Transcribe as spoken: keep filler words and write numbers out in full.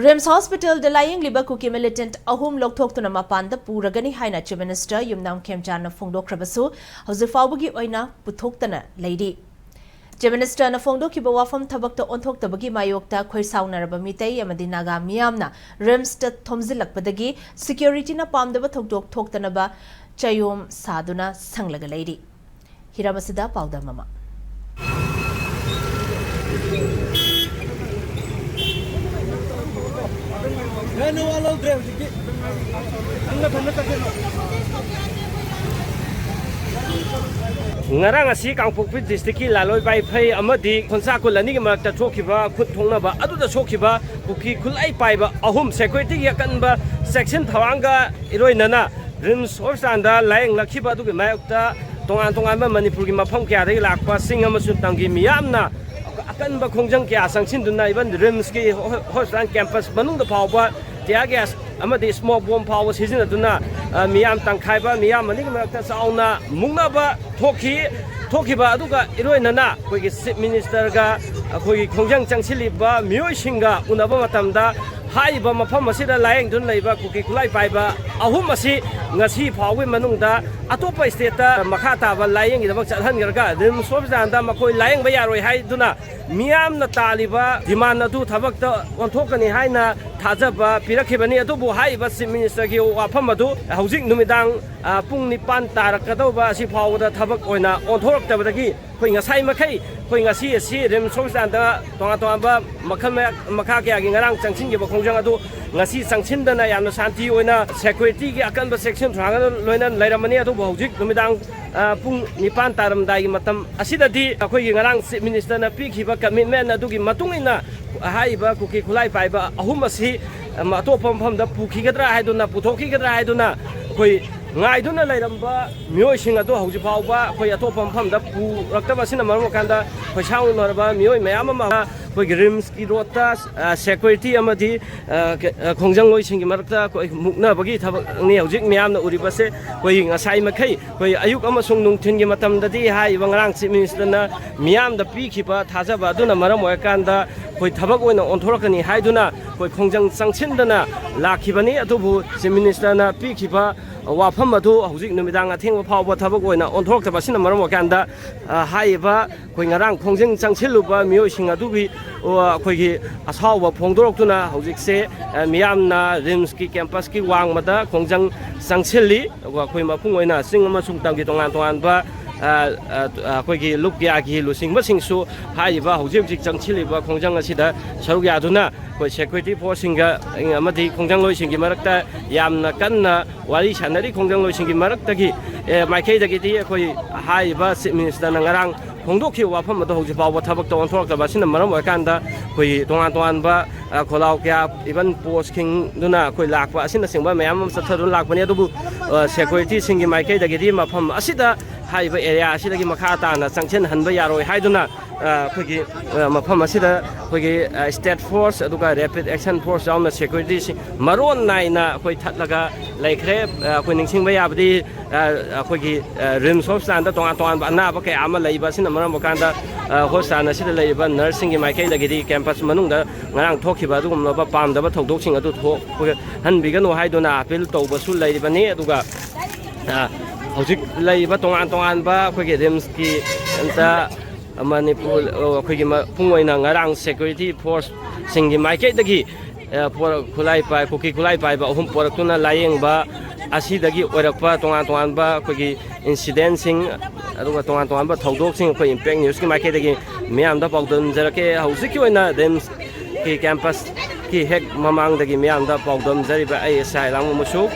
ꯔꯤꯝꯁ ꯍꯣꯁꯄꯤꯇꯥꯜꯗ ꯂꯥꯌꯦꯡꯂꯤꯕ ꯀꯨꯀꯤ ꯃꯤꯂꯤꯇꯦꯟꯠ ꯑꯍꯨꯝ ꯂꯧꯊꯣꯛꯇꯨꯅ ꯃꯄꯥꯟꯗ ꯄꯨꯔꯒꯅꯤ ꯍꯥꯏꯅ ꯆꯤꯐ ꯃꯤꯅꯤꯁꯇꯔ ꯌꯨꯝꯅꯥꯝ ꯈꯦꯝꯆꯥꯟꯅ ꯐꯣꯡꯗꯣꯛꯈ꯭ꯔꯕꯁꯨ, ꯍꯧꯖꯤꯛ ꯐꯥꯎꯕꯒꯤ ꯑꯣꯏꯅ ꯄꯨꯊꯣꯛꯇꯅ ꯂꯩꯔꯤ꯫ ꯆꯤꯐ ꯃꯤꯅꯤꯁꯇꯔꯅ ꯐꯣꯡꯗꯣꯛꯈꯤꯕ ꯋꯥꯐꯝ ꯊꯕꯛꯇ ꯑꯣꯟꯊꯣꯛꯇꯕꯒꯤ ꯃꯥꯌꯣꯛꯇ ꯈꯣꯏꯁꯥꯎꯅꯔꯕ ꯃꯤꯇꯩ ꯑꯃꯗꯤ ꯅꯥꯒꯥ ꯃꯤꯌꯥꯝꯅ ꯔꯤꯝꯁꯇ ꯊꯣꯝꯖꯤꯜꯂꯛꯄꯗꯒꯤ ꯁꯦꯀ꯭ꯌꯨꯔꯤꯇꯤꯅ ꯄꯥꯝꯗꯕ ꯊꯧꯗꯣꯛ ꯊꯣꯛꯇꯅꯕ ꯆꯌꯣꯝ ꯁꯥꯗꯨꯅ ꯁꯪꯂꯒ ꯂꯩꯔꯤ꯫ ꯍꯤꯔꯝ ꯑꯁꯤꯗ ꯄꯥꯎꯗꯝ ꯑꯃ꯫ ꯉꯔꯥꯡ ꯑꯁꯤ ꯀꯥꯡꯄꯣꯛꯄꯤ ꯗꯤꯁꯇ꯭ꯔꯤꯛꯀꯤ ꯂꯥꯂꯣꯏ ꯄꯥꯏꯐꯩ ꯑꯃꯗꯤ ꯈꯣꯟꯁꯥ ꯈꯨꯜ ꯑꯅꯤꯒꯤ ꯃꯔꯛꯇ ꯊꯣꯛꯈꯤꯕ ꯈꯨꯠ ꯊꯣꯛꯅꯕ ꯑꯗꯨꯗ ꯁꯣꯛꯈꯤꯕ ꯀꯨꯀꯤ ꯈꯨꯠꯂꯥꯏ ꯄꯥꯏꯕ ꯑꯍꯨꯝ ꯁꯦꯀ꯭ꯌꯨꯔꯤꯇꯤꯒꯤ ꯑꯀꯟꯕ ꯆꯦꯛꯁꯤꯟ ꯊꯧꯔꯥꯡꯒ ꯏꯔꯣꯏꯅꯅ ꯔꯤꯝꯁ ꯍꯣꯁꯄꯤꯇꯥꯜꯗ ꯂꯥꯌꯦꯡꯂꯛꯈꯤꯕ ꯑꯗꯨꯒꯤ ꯃꯥꯌꯣꯛꯇ ꯇꯣꯉꯥꯟ ꯇꯣꯉꯥꯟꯕ ꯃꯅꯤꯄꯨꯔꯒꯤ ꯃꯐꯝ ꯀꯌꯥꯗꯒꯤ ꯂꯥꯛꯄ ꯆꯤꯡ ꯑꯃꯁꯨꯡ ꯇꯝꯒꯤ ꯃꯤꯌꯥꯝꯅ ꯑꯀꯟꯕ ꯈꯣꯡꯖꯪ ꯀꯌꯥ ꯆꯪꯁꯤꯟꯗꯨꯅ even ꯔꯤꯝꯁꯀꯤ ꯍꯣ-, ꯍꯣꯁꯄꯤꯇꯥꯜ ꯀꯦꯝꯄꯁ ꯃꯅꯨꯡꯗ ꯐꯥꯎꯕ tear gas ꯑꯃꯗꯤ smoke bomb ꯐꯥꯎꯕ ꯁꯤꯖꯤꯟꯅꯗꯨꯅ, ꯑ, ꯃꯤꯌꯥꯝ ꯇꯪꯈꯥꯏꯕ, ꯃꯤꯌꯥꯝ ꯑꯅꯤꯒꯤ ꯃꯔꯛꯇ ꯆꯥꯎꯅ ꯃꯨꯛꯅꯕ ꯊꯣꯛꯈꯤ꯫ ꯊꯣꯛꯈꯤꯕ ꯑꯗꯨꯒ ꯏꯔꯣꯏꯅꯅ ꯑꯩꯈꯣꯏꯒꯤ ꯆꯤꯐ ꯃꯤꯅꯤꯁꯇꯔꯒ ꯑꯩꯈꯣꯏꯒꯤ ꯈꯣꯡꯖꯪ ꯆꯪꯁꯤꯜꯂꯤꯕ ꯃꯤꯑꯣꯏꯁꯤꯡꯒ ꯎꯅꯕ ꯃꯇꯝꯗ ꯍꯥꯏꯔꯤꯕ ꯃꯐꯝ ꯑꯁꯤꯗ ꯂꯥꯌꯦꯡꯗꯨꯅ ꯂꯩꯕ ꯀꯨꯀꯤ ꯈꯨꯠꯂꯥꯏ ꯄꯥꯏꯕ ꯑꯍꯨꯝ ꯑꯁꯤ ꯉꯁꯤ ꯐꯥꯎꯕꯒꯤ ꯃꯅꯨꯡꯗ ꯑꯇꯣꯞꯄ ꯁ꯭ꯇꯦꯠꯇ ꯃꯈꯥ ꯇꯥꯕ ꯂꯥꯌꯦꯡꯒꯤꯗꯃꯛ ꯆꯠꯍꯟꯈ꯭ꯔꯒ ꯔꯤꯝꯁ ꯍꯣꯁꯄꯤꯇꯥꯜꯗ ꯃꯈꯣꯏ ꯂꯥꯌꯦꯡꯕ ꯌꯥꯔꯣꯏ ꯍꯥꯏꯗꯨꯅ ꯃꯤꯌꯥꯝꯅ ꯇꯥꯜꯂꯤꯕ ꯗꯤꯃꯥꯟ ꯑꯗꯨ ꯊꯕꯛꯇ ꯑꯣꯟꯊꯣꯛꯀꯅꯤ ꯍꯥꯏꯅ ꯊꯥꯖꯕ ꯄꯤꯔꯛꯈꯤꯕꯅꯤ꯫ ꯑꯗꯨꯕꯨ ꯍꯥꯏꯔꯤꯕ ꯆꯤꯐ ꯃꯤꯅꯤꯁꯇꯔꯒꯤ ꯋꯥꯐꯝ ꯑꯗꯨ ꯍꯧꯖꯤꯛ ꯅꯨꯃꯤꯗꯥꯡ, ꯑ, ꯄꯨꯡ ꯅꯤꯄꯥꯟ ꯇꯥꯔꯛꯀꯗꯧꯕ ꯑꯁꯤ ꯐꯥꯎꯕꯗ ꯊꯕꯛ ꯑꯣꯏꯅ ꯑꯣꯟꯊꯣꯔꯛꯇꯕꯗꯒꯤ ꯑꯩꯈꯣꯏ ꯉꯁꯥꯏ ꯃꯈꯩ ꯑꯩꯈꯣꯏ ꯉꯁꯤ ꯑꯁꯤ ꯔꯤꯝꯁ ꯍꯣꯁꯄꯤꯇꯥꯜꯗ ꯇꯣꯉꯥꯟ ꯇꯣꯉꯥꯟꯕ ꯃꯈꯜ ꯃꯌꯥ-, ꯃꯈꯥ ꯀꯌꯥꯒꯤ ꯉꯔꯥꯡ ꯆꯪꯁꯤꯟꯈꯤꯕ ꯈꯣꯡꯖꯪ ꯑꯗꯨ ꯉꯁꯤ ꯆꯪꯁꯤꯟꯗꯅ ꯌꯥꯝꯅ ꯁꯥꯟꯇꯤ ꯑꯣꯏꯅ ꯁꯦꯀ꯭ꯌꯨꯔꯤꯇꯤꯒꯤ ꯑꯀꯟꯕ ꯆꯦꯛꯁꯤꯟ ꯊꯧꯔꯥꯡꯒ ꯂꯣꯏꯅꯅ ꯂꯩꯔꯝꯕꯅꯤ꯫ ꯑꯗꯨꯕꯨ ꯍꯧꯖꯤꯛ ꯅꯨꯃꯤꯗꯥꯡ, ꯑ, ꯄꯨꯡ ꯅꯤꯄꯥꯟ ꯇꯥꯔꯝꯗꯥꯏꯒꯤ ꯃꯇꯝ ꯑꯁꯤꯗꯗꯤ ꯑꯩꯈꯣꯏꯒꯤ ꯉꯔꯥꯡ ꯆꯤꯐ ꯃꯤꯅꯤꯁꯇꯔꯅ ꯄꯤꯈꯤꯕ ꯀꯃꯤꯠꯃꯦꯟ ꯑꯗꯨꯒꯤ ꯃꯇꯨꯡ ꯏꯟꯅ ꯍꯥꯏꯔꯤꯕ ꯀꯨꯀꯤ ꯈꯨꯠꯂꯥꯏ ꯄꯥꯏꯕ ꯑꯍꯨꯝ ꯑꯁꯤ, ꯑꯝ, ꯑꯇꯣꯞꯄ ꯃꯐꯝꯗ ꯄꯨꯈꯤꯒꯗ꯭ꯔꯥ ꯍꯥꯏꯗꯨꯅ, ꯄꯨꯊꯣꯛꯈꯤꯒꯗ꯭ꯔꯥ ꯍꯥꯏꯗꯨꯅ ꯑꯩꯈꯣꯏ ꯉꯥꯏꯗꯨꯅ ꯂꯩꯔꯝꯕ ꯃꯤꯑꯣꯏꯁꯤꯡ ꯑꯗꯨ ꯍꯧꯖꯤꯛ ꯐꯥꯎꯕ ꯑꯩꯈꯣꯏ ꯑꯇꯣꯞꯄ ꯃꯐꯝꯗ ꯄꯨꯔꯛꯇꯕ ꯑꯁꯤꯅ ꯃꯔꯝ ꯑꯣꯏꯔꯀꯥꯟꯗ ꯈꯣꯏꯁꯥꯎꯅꯔꯕ ꯃꯤꯑꯣꯏ ꯃꯌꯥꯝ ꯑꯃ ꯑꯩꯈꯣꯏꯒꯤ ꯔꯤꯝꯁꯀꯤ ꯔꯣꯗꯇ, ꯑ, ꯁꯦꯀ꯭ꯌꯨꯔꯤꯇꯤ ꯑꯃꯗꯤ, ꯑ, ꯀ-, ꯑ, ꯈꯣꯡꯖꯪꯂꯣꯏꯁꯤꯡꯒꯤ ꯃꯔꯛꯇ ꯑꯩꯈꯣꯏ ꯃꯨꯛꯅꯕꯒꯤ ꯊꯕꯛꯅꯤ ꯍꯧꯖꯤꯛ ꯃꯤꯌꯥꯝꯅ ꯎꯔꯤꯕꯁꯦ꯫ ꯑꯩꯈꯣꯏ ꯉꯁꯥꯏ ꯃꯈꯩ ꯑꯩꯈꯣꯏ ꯑꯌꯨꯛ ꯑꯃꯁꯨꯡ ꯅꯨꯡꯊꯤꯟꯒꯤ ꯃꯇꯝꯗꯗꯤ ꯍꯥꯏꯔꯤꯕ ꯉꯔꯥꯡ ꯆꯤꯐ ꯃꯤꯅꯤꯁꯇꯔꯅ ꯃꯤꯌꯥꯝꯗ ꯄꯤꯈꯤꯕ ꯊꯥꯖꯕ ꯑꯗꯨꯅ ꯃꯔꯝ ꯑꯣꯏꯔꯀꯥꯟꯗ ꯑꯩꯈꯣꯏ ꯊꯕꯛ ꯑꯣꯏꯅ ꯑꯣꯟꯊꯣꯔꯛꯀꯅꯤ ꯍꯥꯏꯗꯨꯅ ꯑꯩꯈꯣꯏ ꯈꯣꯡꯖꯪ ꯆꯪꯁꯤꯟꯗꯅ ꯂꯥꯛꯈꯤꯕꯅꯤ꯫ ꯑꯗꯨꯕꯨ Chief Minister ꯅ ꯄꯤꯈꯤꯕ ꯋꯥꯐꯝ ꯑꯗꯨ ꯍꯧꯖꯤꯛ ꯅꯨꯃꯤꯗꯥꯡ ꯑꯊꯦꯡꯕ ꯐꯥꯎꯕ ꯊꯕꯛ ꯑꯣꯏꯅ ꯑꯣꯟꯊꯣꯔꯛꯇꯕ ꯑꯁꯤꯅ ꯃꯔꯝ ꯑꯣꯏꯔꯀꯥꯟꯗ, ꯑ, ꯍꯥꯏꯔꯤꯕ ꯑꯩꯈꯣꯏ ꯉꯔꯥꯡ ꯈꯣꯡꯖꯪ ꯆꯪꯁꯤꯜꯂꯨꯕ ꯃꯤꯑꯣꯏꯁꯤꯡ ꯑꯗꯨꯒꯤ, ꯑ, ꯑꯩꯈꯣꯏꯒꯤ ꯑꯁꯥꯎꯕ ꯐꯣꯡꯗꯣꯔꯛꯇꯨꯅ ꯍꯧꯖꯤꯛꯁꯦ, ꯑ, ꯃꯤꯌꯥꯝꯅ RIMS ꯀꯤ campus ꯀꯤ ꯋꯥꯡꯃꯗ ꯈꯣꯡꯖꯪ ꯆꯪꯁꯤꯜꯂꯤ꯫ ꯑꯗꯨꯒ ꯑꯩꯈꯣꯏ ꯃꯄꯨꯡ ꯑꯣꯏꯅ ꯆꯤꯡ ꯑꯃꯁꯨꯡ ꯇꯝꯒꯤ ꯇꯣꯉꯥꯟ ꯇꯣꯉꯥꯟꯕ, ꯑ, ꯑ, ꯑꯩꯈꯣꯏꯒꯤ ꯂꯨꯞ ꯀꯌꯥꯒꯤ ꯂꯨꯆꯤꯡꯕꯁꯤꯡꯁꯨ ꯍꯥꯏꯔꯤꯕ ꯍꯧꯖꯤꯛ ꯍꯧꯖꯤꯛ ꯆꯪꯁꯤꯜꯂꯤꯕ ꯈꯣꯡꯖꯪ ꯑꯁꯤꯗ ꯁꯔꯨꯛ ꯌꯥꯗꯨꯅ ꯑꯩꯈꯣꯏ security force ꯁꯤꯡꯒ ꯑꯃꯗꯤ ꯈꯣꯡꯖꯪꯂꯣꯏꯁꯤꯡꯒꯤ ꯃꯔꯛꯇ ꯌꯥꯝꯅ ꯀꯟꯅ ꯋꯥꯔꯤ ꯁꯥꯟꯅꯔꯤ꯫ ꯈꯣꯡꯖꯪꯂꯣꯏꯁꯤꯡꯒꯤ ꯃꯔꯛꯇꯒꯤ, ꯑꯦ, ꯃꯥꯏꯀꯩꯗꯒꯤꯗꯤ ꯑꯩꯈꯣꯏ ꯍꯥꯏꯔꯤꯕ Chief Minister ꯅ ꯉꯔꯥꯡ ꯐꯣꯡꯗꯣꯛꯈꯤꯕ ꯋꯥꯐꯝ ꯑꯗꯣ ꯍꯧꯖꯤꯛ ꯐꯥꯎꯕ ꯊꯕꯛꯇ ꯑꯣꯟꯊꯣꯔꯛꯇꯕ ꯑꯁꯤꯅ ꯃꯔꯝ ꯑꯣꯏꯔꯀꯥꯟꯗ ꯑꯩꯈꯣꯏ ꯇꯣꯉꯥꯟ ꯇꯣꯉꯥꯟꯕ, ꯑ, ꯈꯣꯜꯂꯥꯎ ꯀꯌꯥ, even post ꯈꯤꯡꯗꯨꯅ ꯑꯩꯈꯣꯏ ꯂꯥꯛꯄ ꯑꯁꯤꯅꯆꯤꯡꯕ ꯃꯌꯥꯝ ꯑꯃ ꯆꯠꯊꯗꯨꯅ ꯂꯥꯛꯄꯅꯤ꯫ ꯑꯗꯨꯕꯨ, ꯑ, security ꯁꯤꯡꯒꯤ ꯃꯥꯏꯀꯩꯗꯒꯤꯗꯤ ꯃꯐꯝ ꯑꯁꯤꯗ ꯍꯥꯏꯔꯤꯕ area ꯑꯁꯤꯗꯒꯤ ꯃꯈꯥ ꯇꯥꯅ ꯆꯪꯁꯤꯟꯍꯟꯕ ꯌꯥꯔꯣꯏ ꯍꯥꯏꯗꯨꯅ, ꯑ, ꯑꯩꯈꯣꯏꯒꯤ, ꯑ, ꯃꯐꯝ ꯑꯁꯤꯗ ꯑꯩꯈꯣꯏꯒꯤ, ꯑ, state force ꯑꯗꯨꯒ rapid action force ꯌꯥꯎꯅ security ꯁꯤ ꯃꯔꯣꯟ ꯅꯥꯏꯅ ꯑꯩꯈꯣꯏ ꯊꯠꯂꯒ ꯂꯩꯈ꯭ꯔꯦ꯫ ꯑ, ꯑꯩꯈꯣꯏ ꯅꯤꯡꯁꯤꯡꯕ ꯌꯥꯕꯗꯤ, ꯑ, ꯑꯩꯈꯣꯏꯒꯤ, ꯑ, RIMS hospital ꯗ ꯇꯣꯉꯥꯟ ꯇꯣꯉꯥꯟꯕ ꯑꯅꯥꯕ ꯀꯌꯥ ꯑꯃ ꯂꯩꯕ ꯑꯁꯤꯅ ꯃꯔꯝ ꯑꯣꯏꯔꯀꯥꯟꯗ, ꯑ, hospital ꯑꯁꯤꯗ ꯂꯩꯔꯤꯕ nurse ꯁꯤꯡꯒꯤ ꯃꯥꯏꯀꯩꯗꯒꯤꯗꯤ campus ꯃꯅꯨꯡꯗ ꯉꯔꯥꯡ ꯊꯣꯛꯈꯤꯕ ꯑꯗꯨꯒꯨꯝꯂꯕ ꯄꯥꯝꯗꯕ ꯊꯧꯗꯣꯛꯁꯤꯡ ꯑꯗꯨ ꯊꯣꯛꯍꯟꯕꯤꯒꯅꯨ ꯍꯥꯏꯗꯨꯅ appeal ꯇꯧꯕꯁꯨ ꯂꯩꯔꯤꯕꯅꯤ꯫ ꯑꯗꯨꯒ, ꯑ, ꯍꯧꯖꯤꯛ ꯂꯩꯔꯤꯕ ꯇꯣꯉꯥꯟ ꯇꯣꯉꯥꯟꯕ ꯑꯩꯈꯣꯏꯒꯤ RIMS ꯀꯤ ꯑꯝꯇ ꯃꯅꯤꯄꯨꯔ, ꯑ, ꯑꯩꯈꯣꯏꯒꯤ ꯃꯄꯨꯡ ꯑꯣꯏꯅ ꯉꯔꯥꯡ security force ꯁꯤꯡꯒꯤ ꯃꯥꯏꯀꯩꯗꯒꯤ, ꯑ, ꯄꯣꯔꯛ-, ꯈꯨꯠꯂꯥꯏ ꯄꯥꯏ-, ꯀꯨꯀꯤ ꯈꯨꯠꯂꯥꯏ ꯄꯥꯏꯕ ꯑꯍꯨꯝ ꯄꯣꯔꯛꯇꯨꯅ ꯂꯥꯌꯦꯡꯕ ꯑꯁꯤꯗꯒꯤ ꯑꯣꯏꯔꯛꯄ ꯇꯣꯉꯥꯟ ꯇꯣꯉꯥꯟꯕ ꯑꯩꯈꯣꯏꯒꯤ incident ꯁꯤꯡ, ꯑꯗꯨꯒ ꯇꯣꯉꯥꯟ ꯇꯣꯉꯥꯟꯕ ꯊꯧꯗꯣꯛꯁꯤꯡ ꯑꯩꯈꯣꯏ Impact News ꯀꯤ ꯃꯥꯏꯀꯩꯗꯒꯤ ꯃꯤꯌꯥꯝꯗ ꯄꯥꯎꯗꯝꯖꯔꯛꯀꯦ꯫ ꯍꯧꯖꯤꯛꯀꯤ ꯑꯣꯏꯅ RIMS ꯀꯤ campus ꯀꯤ ꯍꯦꯛ ꯃꯃꯥꯡꯗꯒꯤ ꯃꯤꯌꯥꯝꯗ ꯄꯥꯎꯗꯝꯖꯔꯤꯕ ꯑꯩ S I ꯂꯥꯡꯕꯝ ꯃꯨꯁꯨ꯫